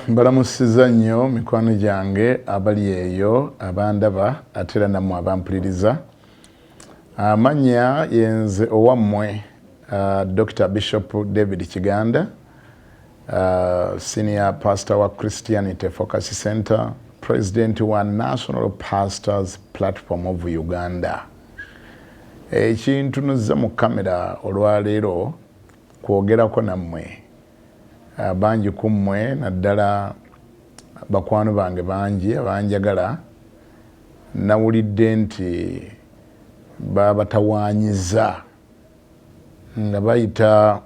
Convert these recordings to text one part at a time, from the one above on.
Mbalamusiza nnyo mikwano gyange abali eyo abandaba ate era nammwe abampuliriza. Amannya yenze owammwe Dr. Bishop David Kiganda, Senior Pastor wa Christianity Focus Center, President wa National Pastors Platform of Uganda. Ekintunuza mu kamera olwaleero kwogerako nammwe. Bangi ku mmwe, naddala bakwano bange bangi abanjagala, nawulidde nti babatawaanyiza nga bayita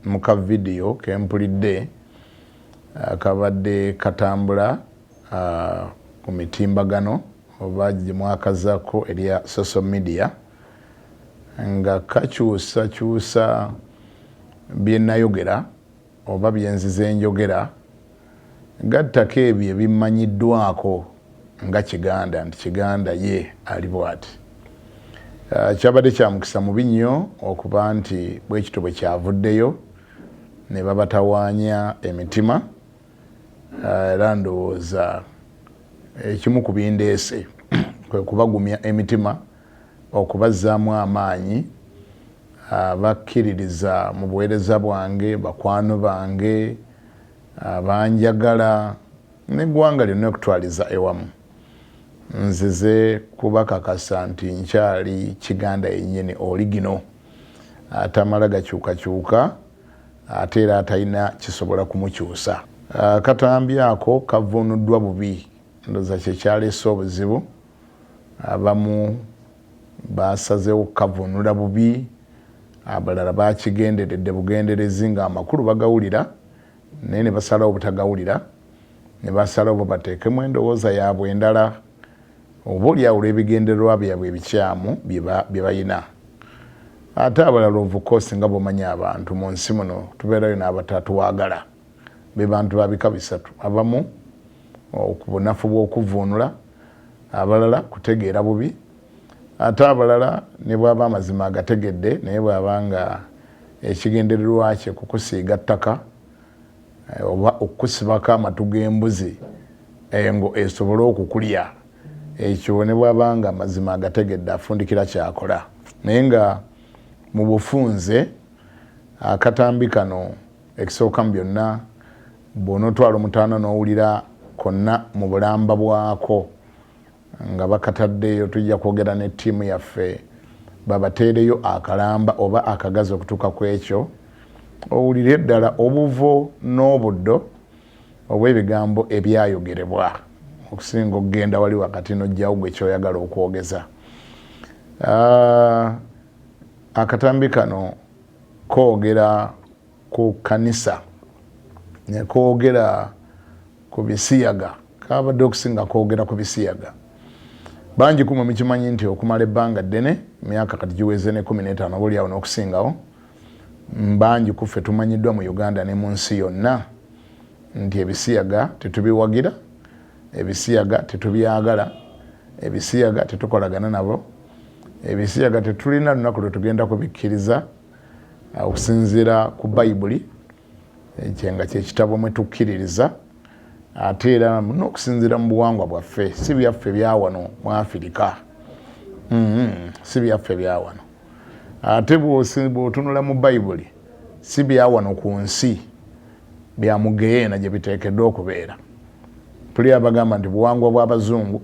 mu ka vidiyo kempulidde kabadde katambula ku mitimbagano oba gye mwakazaako erya social media, nga kakyusakyusa bye nayogera oba byenzize njogera, gattako ebyo ebimmanyiddwako nga Kiganda, nti Kiganda ye ali bw'ati. Kyabadde kya mukisa mubi nnyo okuba nti bwekityo bwe kyavuddeyo ne babatawaanya emitima. Era ndowooza ekimu ku bindeese kwe kubagumya emitima, okubazzaamu amaanyi abakkiririza mu buweereza bwange, bakwano bange abanjagala n'eggwanga lyonna okutwaliza ewamu. Nzize kubakakasa nti nkyali Kiganda yennyini oligino, atamala gakyukakyuka ate era atalina kisobola kumukyusa. Akatambi ako kavvuunuddwa bubi, ndowooza kye kyaleese obuzibu. Abamu basazeewo kukavvuunula bubi, abalala bakigenderedde bugenderezi ng'amakulu bagawulira naye ne basalawo obutagawulira, ne basalawo bo bateekemu endowooza yaabwe endala oba oliawo olw'ebigendererwa byabwe ebikyamu bye balina. Ate abalala, of course, nga bw'omanyi abantu mu nsi muno tubeerayo n'abatatwagala, be bantu ba bika bisatu: abamu ku bunafu bw'okuvvuunula, abalala kutegeera bubi, ate abalala ne bw'aba amazima agategedde naye bw'aba nga ekigendererwa kye kukusiiga ttaka oba okukusibako amatu g'embuzi engo esobole okukulya, ekyo ne bw'aba nga amazima agategedde afundikira kyakola. Naye nga mu bufunze akatambi kano, ekisooka mu byonna, bw'onootwala omutaano n'owulira konna mu bulamba bwako nga bakataddeyo, tujja kwogera ne ttiimu yaffe babateereyo akalamba oba akagazi okutuuka ku ekyo, owulire ddala obuvo n'obuddo obw'ebigambo ebyayogerebwa, okusinga okugenda wali wakati n'ojjawo gwe kyoyagala okwogeza. Akatambi kano koogera ku kanisa ne koogera ku bisiyaga. Kabadde okusinga koogera ku bisiyaga. Bangi kumwe mukimanyi nti okumala ebbanga ddene, myaka kati giweze ne 15 oba oliawo n'okusingawo, bangi kuffe tumanyiddwa mu Uganda ne mu nsi yonna nti ebisiyaga tetubiwagira, ebisiyaga tetubyagala, ebisiyaga tetukolagana nabo, ebisiyaga tetulina lunaku lwe tugenda kubikkiriza okusinziira ku Bayibuli, nga kyekitabo mwe tukkiririza, ate era n'okusinziira mu buwangwa bwaffe. Si byaffe byawano mu Afirika, si byaffe byawano. Ate bw'otunula mu Bayibuli, si byawano ku nsi, bya mu geyeena gye biteekeddwa okubeera. Tuli abagamba nti buwangwa bw'abazungu.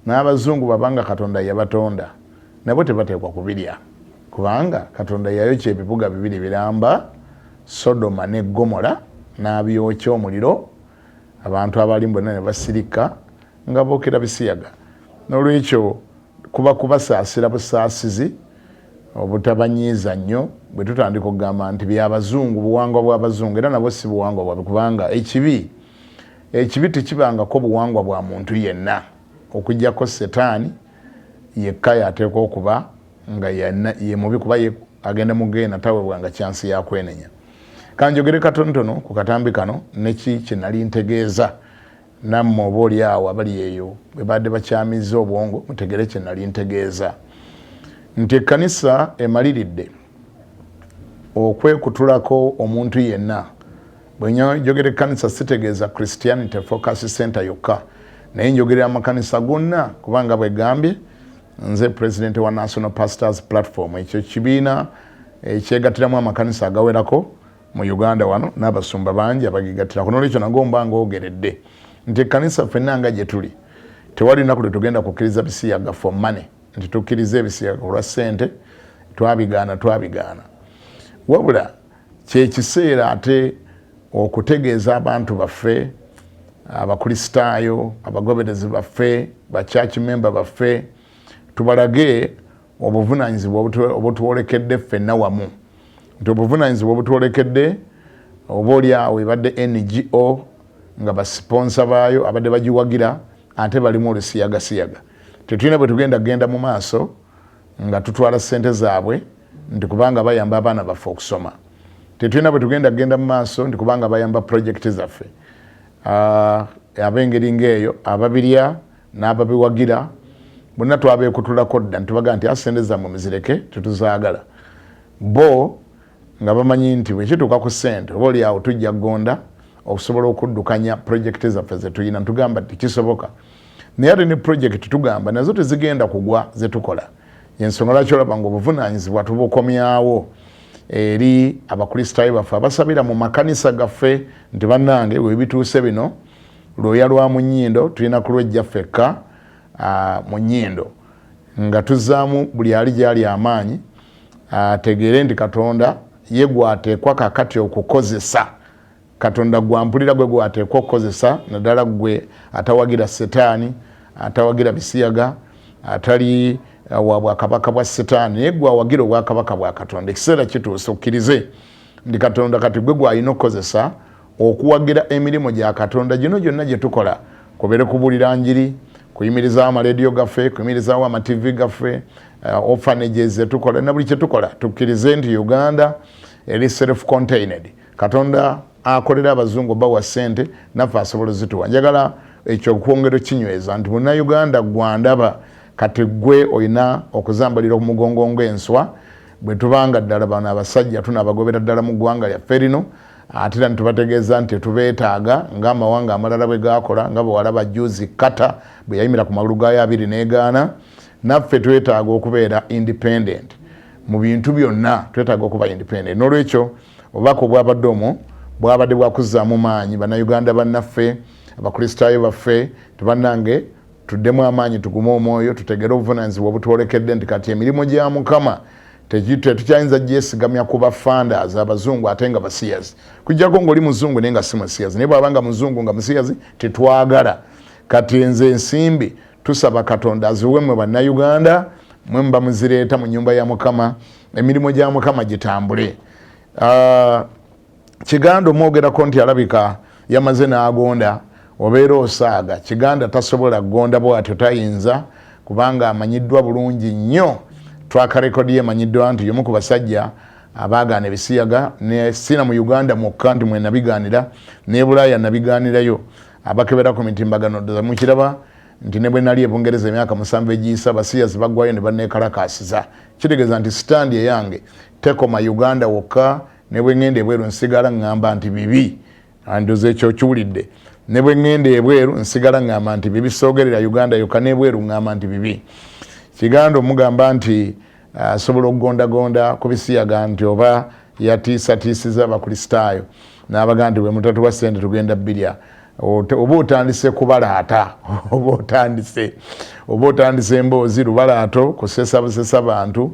N'abazungu babanga Katonda yabatonda, nabo tebateekwa kubirya, kubanga Katonda yayokya ebibuga bibiri biramba, Sodoma ne Gomola, n'abyokya omuliro, abantu abalimu bonna ne basirika nga bookera bisiyaga. N'olwekyo kuba kubasaasira busaasizi obutabanyiiza nnyo bwe tutandika okugamba nti byabazungu, buwangwa bw'abazungu. Era nabo si buwangwa bwabwe, kubanga ekibi tekibangako buwangwa bwa muntu yenna okuggyako Setaani yekka yateekwa okuba nga ye mubi, kuba ye agenda mugenda tawebwanga chance yakwenenya. Kanjogere katonotono ku katambi kano neki kyenali ntegeeza, nammwe oba oli awo abali eyo bwe badde bakyamizza obwongo mutegere kye nali ntegeeza, nti ekkanisa emaliridde okwekutulako omuntu yenna Bwe njogera ekkanisa sitegeeza Christianity Focus Center yokka, naye njogerera amakanisa gonna, kubanga bwegambye nze president wa National Pastors Platform. Ekyo kibiina ekyegattiramu amakanisa agawerako mu Uganda wano n'abasumba bangi abagegattirako. Nolwekyo nago mba ngaogeredde nti ekkanisa ffenna nga gye tuli, tewali lunaku lwe tugenda kukkiriza bisiyaga for money, nti tukkiriza ebisiyaga olwa ssente. Twabigaana, twabigaana. Wabula kyekiseera ate okutegeeza abantu baffe Abakristaayo, abagoberezi baffe, ba church member baffe, tubalage obuvunanyizibwa obutwolekedde ffenna wamu, nti obuvunanyizibwa obutwolekedde, oba oli awo ebadde NGO nga ba sponsor baayo abadde bagiwagira ate balimu olusiyagasiyaga, tetulina bwe tugenda kugenda mu maaso nga tutwala ssente zaabwe nti kubanga bayamba abaana baffe okusoma. Tetulina bwe tugenda kugenda mu maaso nti kubanga bayamba projekiti zaffe. Ab'engeri ng'eyo ababirya n'ababiwagira bonna twabeekutulako dda, ntubaga nti asente zammwe muzireke, tetuzaagala. Bo nga bamanyi nti bwekituuka ku ssente, oba oli awo tujja kugonda okusobola okuddukanya projekiti zaffe zetulina. Ntugamba tekisoboka, naye ate ne projekiti tugamba nazo tezigenda kugwa zetukola. Ensonga lwaki olaba nga obuvunanyizibwa tubukomyawo eri Abakristaayo baffe abasabira mu makanisa gaffe, nti bannange, webituuse bino lwoya lwa mu nnyindo, tulina kulwejja ffekka mu nnyindo, nga tuzaamu buli ali gyali amaanyi ategeere nti Katonda ye gwateekwa kakati okukozesa. Katonda gwampulira gwe gwateekwa okukozesa, naddala gwe atawagira Setaani, atawagira bisiyaga, atali wa bwakabaka bwa Setaani, naye gwe awagira obwakabaka bwa Katonda. Ekiseera kituuse okkirize nti Katonda kati gwe gwalina okukozesa okuwagira emirimu gya Katonda gino gyonna gye tukola, kubeere kubuulira njiri, kuyimirizaawo amalediyo gaffe, kuyimirizaawo amativi gaffe, orphanages zetukola na buli kyetukola. Tukkirize nti Uganda eri self contained. Katonda akolera abazungu bawa ssente, naffe asobola zituwa. Njagala ekyo okwongera okinyweza nti Munnayuganda gwandaba kati gwe olina okuzambalira omugongo ng'enswa. Bwe tubanga ddala bano abasajja tunabagobera ddala mu ggwanga lyaffe lino, ate era nitubategeeza nti tetubeetaaga, ng'amawanga amalala bwe gakola, nga bwe walaba juzi Qatar bwe yayimira ku magulu gaayo abiri n'egaana. Naffe twetaaga okubeera independent mu bintu byonna, twetaaga okuba independent. N'olwekyo obubaka obwabadde omwo bwabadde bwakuzzaamu maanyi Bannayuganda bannaffe, Abakristaayo baffe, tebannange tuddemu amaanyi, tugume omwoyo, tutegere obuvunanyizibwa obutwolekedde, nti kati emirimu gya Mukama tetukyayinza gyesigamya ku ba funders abazungu ate nga basiyazi, kujjako ngaoli muzungu naye nga si musiyazi. Naye bwaba nga muzungu nga musiyazi, tetwagala. Kati enze ensimbi tusaba Katonda aziwe mmwe Bannayuganda, mwe muba muzireeta mu nyumba ya Mukama, emirimu gya Mukama gitambule. Kiganda omwogerako nti alabika yamaze n'agonda, obeera osaaga. Kiganda tasobola kugonda bwatyo, tayinza, kubanga amanyiddwa bulungi nnyo. Track record ye emanyiddwa nti yomu ku basajja abaagaana ebisiyaga, sina mu Uganda mwokka nti mwe nabigaanira, ne Bulaaya nabigaanirayo. Abakebera ku mitimbagano ddoza mukiraba nti ne bwe nali ebungereza emyaka 7 egiyisa, abasiyazi baggwayo ne banneekalakaasiza. Kitegeeza nti stand eyange tekoma Uganda wokka. Ne bwe ŋŋenda ebweru nsigala ŋŋamba nti bibi. Ndoza ekyo kiwulidde. Ne bwe ŋŋenda ebweru nsigala ŋŋamba nti bibi. Soogerera Uganda yokka, n'ebweru ŋŋamba nti bibi. Kiganda omugamba nti asobola okugondagonda ku bisiyaga, nti oba yatiisatiisiza Abakristaayo n'abaga nti bwe mutatuwa ssente tugenda birya, oba otandise kubalaata, oba otandise emboozi lubalaato, kusesa busesa bantu.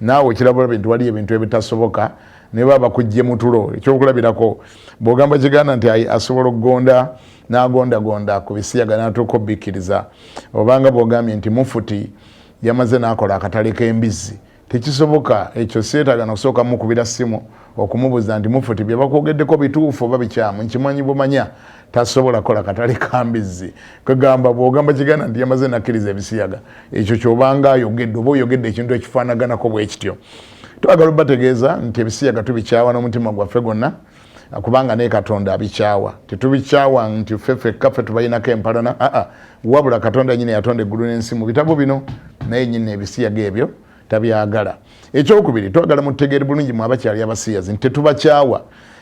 Naawe okirabulabe nti waliyo ebintu ebitasoboka ne baba bakujje mutulo. Ekyokulabirako, bw'ogamba Kiganda nti asobola okugonda n'agondagonda ku bisiyaga n'atuuka obikkiriza, obanga bw'ogambye nti mufuti yamaze n'akola akatale k'embizzi, tekisoboka ekyo. Seetaaga nakusooka mukubira ssimu okumubuuza nti mufuti, bye bakwogeddeko bituufu oba bikyamu? Nkimanyi bumanya tasobola kukola katale ka mbizzi. Kwegamba bw'ogamba Kiganda nti yamaze nakkiriza ebisiyaga, ekyo kyobanga ayogedde oba oyogedde ekintu ekifaanaganako bwe kityo. Twagala obategeeza nti ebisiyaga tubikyawa n'omutima gwaffe gwonna, kubanga naye Katonda abikyawa. Tetubikyawa nti ffe ffekka ffe tubalinako empalana, aa, wabula Katonda nyini yatonda eggulu n'ensi mu bitabo bino, naye nyini ebisiyaga ebyo tabyagala. Ekyokubiri, twagala mutegeere bulungi mu abakyali abasiyazi nti tetubakyawa.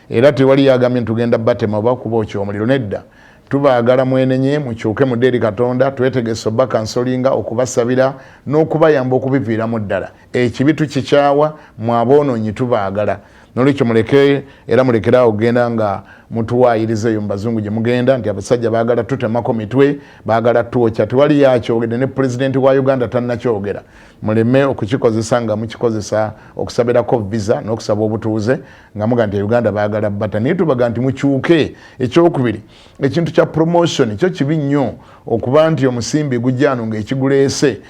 Era tewali yagambye nti tugenda batema oba kubookya omuliro, nedda. Tubaagala mwenenye, mukyuke mudde eri Katonda. Twetegese obakansolinga, okubasabira n'okubayamba okubiviiramu ddala. Ekibi tukikyawa, mwaboonoonyi tubaagala. Nolwekyo muleke era mulekeraawo okugenda nga mutuwaayiriza eyo mu bazungu gye mugenda nti abasajja baagala tutemako mitwe, baagala twokya. Tewali yakyogedde, ne pulezidenti wa Uganda tannakyogera. Muleme okukikozesa nga mukikozesa okusabirako visa n'okusaba obutuuze nga muga nti Uganda baagala bata, naye tubaga nti mukyuke. Ekyokubiri, ekintu kya promotion kyo kibi nnyo, okuba nti omusimbi gujjano ng'ekiguleese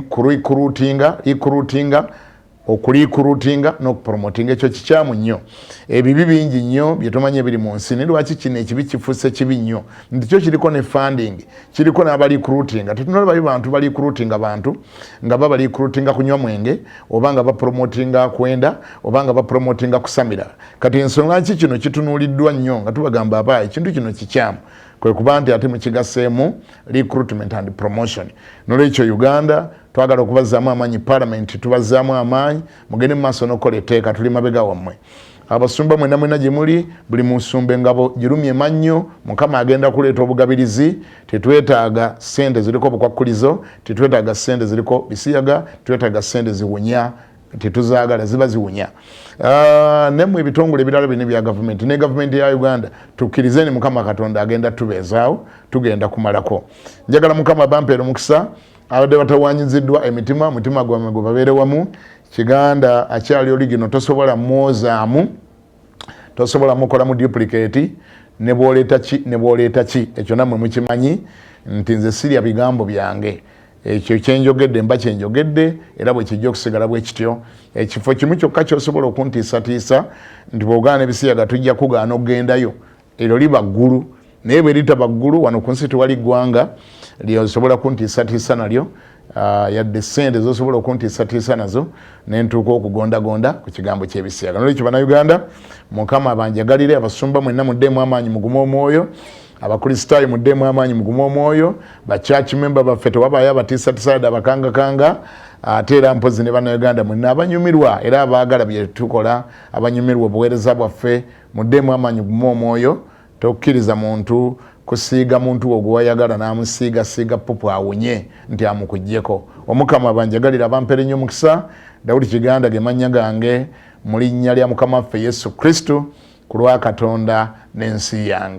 kurecruitinga, recruitinga, okurecruitinga n'okupromotinga, ekyo kikyamu nnyo. Ebibi bingi nnyo byetumanyi ebiri mu nsi, naye lwaki kino ekibi kifuuse kibi nnyo nti kyo kiriko ne funding, kiriko n'abarecruitinga? Tetunalabayo bantu barecruitinga bantu nga babarecruitinga kunywa mwenge, oba nga bapromotinga kwenda, oba nga bapromotinga kusamira. Kati ensonga ki kino kitunuuliddwa nnyo nga tubagamba aba ekintu kino kikyamu, kwe kuba nti ate mukigaseemu recruitment and promotion. Nolwekyo Uganda twagala okubazzaamu amaanyi, parliament tubazzaamu amaanyi, mugende mu maaso n'okukola etteeka, tuli mabega wammwe. Abasumba mwena mwena gye muli, buli musumba engabo girumye mannyo, Mukama agenda kuleeta obugabirizi. Tetwetaaga sente ziriko obukwakkulizo, tetwetaaga sente ziriko bisiyaga, tetwetaaga sente ziwunya, tetuzaagala, ziba ziwunya. Nemmwe ebitongole ebirala bino ebya gavumenti ne gavumenti ya Uganda, tukkirize ni Mukama Katonda agenda tubeezaawo, tugenda kumalako. Njagala Mukama bampeera omukisa. Abadde batawanyiziddwa emitima, omutima gwammwe gwe babeere wamu. Kiganda akyali oligino, tosobola mwozaamu, tosobola mukolamu duplicate, ne bwoleeta ki, ne bwoleeta ki. Ekyo nammwe mukimanyi nti nze sirya bigambo byange. Ekyo kyenjogedde mba kyenjogedde, era bwe kijja okusigala bwe kityo. Ekifo kimu kyokka kyosobola okuntiisatiisa nti bw'ogaana ebisiyaga tujja kugaana okugendayo, eryo liba ggulu. Naye bwe litaba ggulu, wano ku nsi tewali ggwanga lyosobola kuntiisatiisa nalyo, yadde sente zosobola okuntiisatiisa nazo nentuuka okugondagonda ku kigambo ky'ebisiyaga. Nolwekyo Bannayuganda, Mukama abanjagalire. Abasumba mwenna muddeemu amaanyi, mugume omwoyo. Abakristaayo muddeemu amaanyi, mugume omwoyo. Bachurch member baffe, tewabaayo abatiisatiisa yadde abakangakanga. Ate era mpozi ne Bannayuganda mwenna abanyumirwa era abaagala bye tukola, abanyumirwa obuweereza bwaffe, muddeemu amaanyi, gume omwoyo. Tokkiriza muntu kusiiga muntu wo gwewayagala n'amusiiga siiga pupu awunye nti amukuggyeko. Omukama abanjagalira, abampere nnyo omukisa. Dawudi Kiganda ge mannya gange, mu linnya lya Mukama waffe Yesu Kristo, ku lwa Katonda n'ensi yange.